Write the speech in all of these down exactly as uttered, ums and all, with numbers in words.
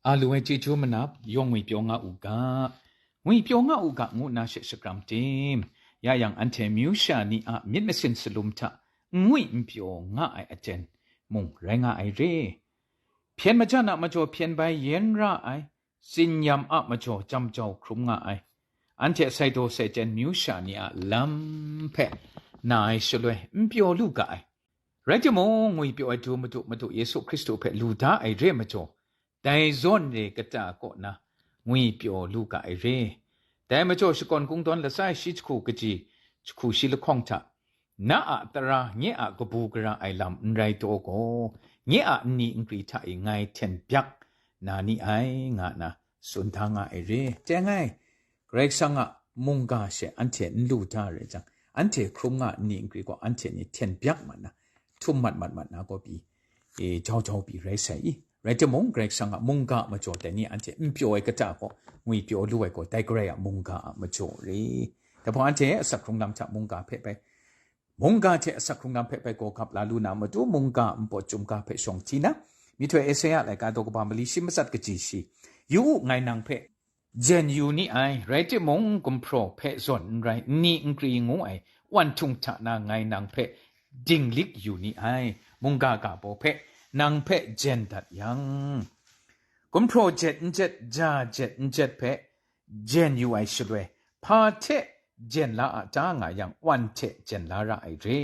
A lu ai chyeju manap yawng ngwipyaw nga u ga, ngwipyaw nga u ga ngu nna she shakram tim? Ya yang anhte myu sha ni a myit masin salum hta n ngwi n pyaw nga ai aten mung rai nga ai re. Hpyen majan a majaw hpyen bai yen ra ai, tsin-yam a majaw jam jau hkrum nga ai. Anhte sai daw sai chyen myu sha ni a lam hpe na ai shaloi n pyaw lu ga ai. Rai timung, ngwipyaw ai du Madu, Madu Yesu Hkristu hpe lu da ai re majaw, dai zawn re kata kaw na ngwipyaw lu ga ai re. Dai majaw, shakawn kungdawn latsa shi jahku kaji, jahku shi lahkawng hta, na a tara, nye a kabu gara ai lam n rai taw gaw, nye a nni nkri hta e ngai hten byak na ni ai, nga na tsun da nga ai re. Teng ai, Karai Kasang a mungga she anhte n lu da rai jang, anhte hkrum nga nni nkri gaw anhte ni hten byak mat na, htum mat mat mat na gaw pyi, e, jau jau pyi rai sai i. Rai timung, Karai Kasang a mungga a majaw dai ni anhte n pyaw ai kata gaw, ngwipyaw lu ai gaw, dai Karai a mungga a majaw re. Dai hpang anhte asak hkrung lam hta mungga hpe bai, mungga hte asak hkrung lam hpe bai gaw gap la lu na matu, mungga npawt chyum ga hpe shawng hti na, myihtoi Esaia laika daw kaba mali shi matsat kaji shi, yu u, ngai nang hpe jen yu ni ai, rai timung, gumhpraw hpe zawn n rai, nni nkri ngu ai wan htung hta na ngai nang hpe dinglik yu ni ai, mungga ga baw hpe nang hpe jen dat yang, gumhpraw jet n jet, ja jet n jet hpe jen yu ai shaloi, hpa hte jen la a ta nga yang, wan hte jen la ra ai re.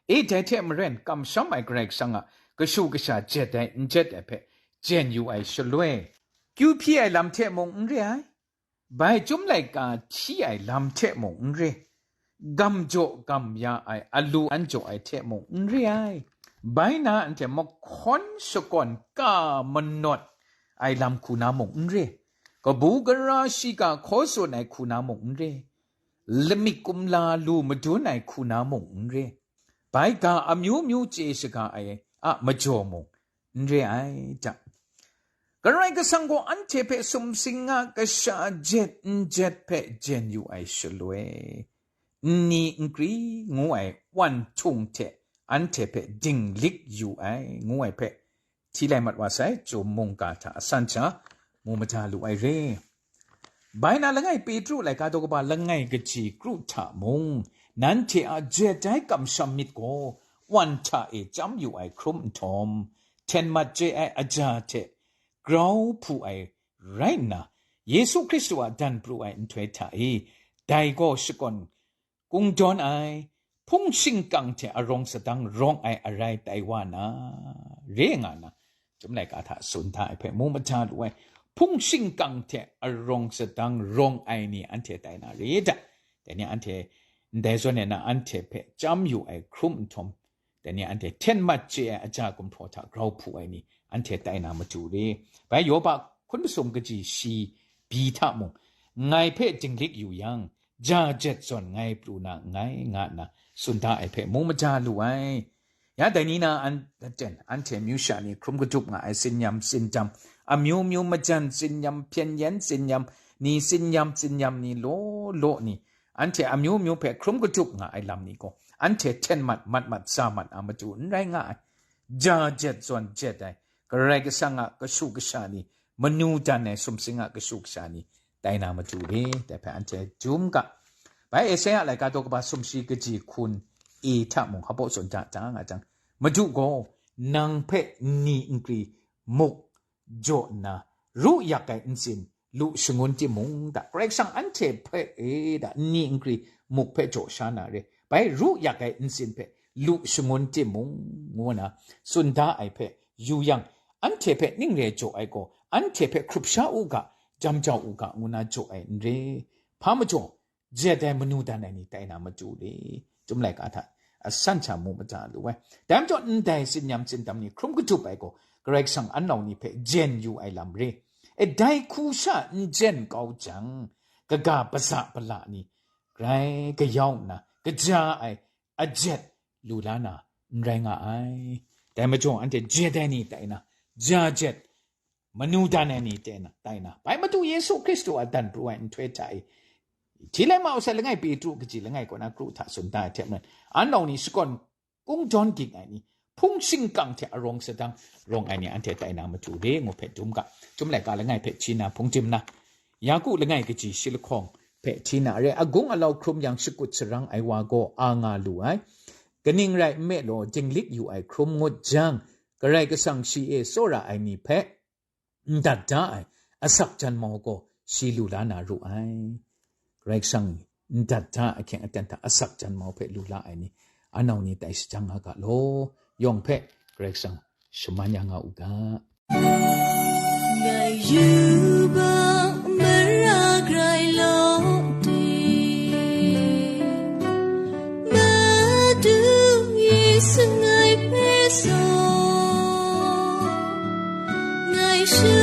E, dai hte maren, kamsham ai Karai Kasang a kashu kasha jet ai n jet ai hpe jen yu ai shaloi, kyu hpyi ai lam hte mung n re ai, bai chyum laika hti ai lam hte mung n re, gam jaw gam ya ai, alu an jaw ai hte mung n re ai, bai na anhte mahkawn shakawn ka manawt ai lam hku na mung n re, kabu gara shiga hkaw tsun ai hku na mung n re, lamik kumla lu madun ai hku na mung n re, bai ga amyu myu chye shaga ai a majaw mung n re ai da. Karai Kasang gaw anhte hpe sumsing a kasha jet n jet hpe jen yu ai shaloi, nni nkri ngu ai wan htung hte anhte hpe dinglik yu ai, ngu ai hpe hti lai mat wa sai, Chyum mungga hta asan sha mu maja lu ai re. Bai na langai Petru laika daw kaba langai kaji kru hta mung, nanhte a jet ai kamsham myit gaw wan hta e chyam yu ai hkrum nhtawm, hten mat chye ai aja hte grau hpu ai rai nna, Yesu Hkristu a dan pru ai nhtoi hta e, dai gaw shakawn kungdawn ai, hpung shingkang hte arawng sadang rawng ai arai tai wa na, re nga na, Chyum laika hta tsun da ai hpe mu maja lu ai, hpung shingkang hte arawng sadang rawng ai ni anhte tai na re da. Dai ni anhte ndai zawn e na anhte hpe chyam yu ai hkrum nhtawm, dai ni anhte hten mat chye ai aja gumhpraw hta grau hpu ai ni anhte tai na matu re. Bai Yoba hkun masum kaji shi bi hta mung, ngai hpe dinglik yu yang, ja jet zawn ngai pru na nngai, nga nna tsun da ai hpe mu maja lu ai. Ya dai ni na an, aten, anhte myu sha ni hkrum kadup nga ai tsin-yam tsindam, amyu myu majan tsin-yam, hpyen yen tsin-yam ni, tsin-yam tsindam ni, law law ni, anhte amyu myu hpe hkrum kadup nga ai lam ni gaw, anhte hten mat, mat mat, sa mat a matu n rai nga ai. Ja jet zawn jet ai, Karai Kasang a kashu kasha ni, manu dan ai sumsing a kashu kasha ni, tai na matu re, dai hpe anhte dum ga. Bai Esaia laika daw kaba sumshi kaji hkun e hta mung hpaw tsun da ta nga jang, Madu gaw nang hpe nni nkri muk jaw nna, ru yak ai ntsin lu shangun timung da, Karai Kasang anhte hpe e da nni nkri muk hpe jaw sha na re, bai ru yak ai ntsin hpe lu shangun timung, ngu na tsun da ai hpe yu yang, anhte hpe ning re jaw ai gaw, anhte hpe hkrup sha u ga, jam jau u ga, ngu na jaw ai n re. Hpa majaw, jet ai manu dan ai ni tai na matu re. Chyum laika hta asan sha mu maja lu ai. Dai majaw, ndai tsin-yam tsindam ni hkrum kadup ai gaw, Karai Kasang anau ni hpe jen yu ai lam re. E, dai hku sha n jen kau jang, kaga baza bala ni grai kayau nna, kaja ai ajet lu la na n rai nga ai. Dai majaw, anhte jet ai ni tai na, ja jet, manu dan ai ni tai na, tai na, bai Madu Yesu Hkristu a dan pru ai nhtoi hta e, hti lai ma u sai, langai Petru kaji langai kaw na kru hta tsun da ai hte maren, anau ni shakawn kungdawn ging ai ni, hpung shingkang hte arawng sadang rawng ai ni anhte tai na matu re, ngu hpe dum ga. Chyum laika langai hpe hti na hpungdim na, Yaku langai kaji shi lahkawng hpe hti na re, agung alau hkrum yang shakut sharang ai wa gaw a nga lu ai. Kaning rai nme law, dinglik yu ai hkrum ngut jang, Karai Kasang shi e tsawra ai ni hpe n dat da ai asak jan mau gaw shi lu la na ru ai. Karai Kasang n dat da ahkying aten hta asak jan mau hpe lu la ai ni, anau ni tai shajang nga ga law, yawng hpe Karai Kasang shaman ya nga u ga. Ngai yubak mara grai law di, Madu Yesu ngai hpe saw, ngai shu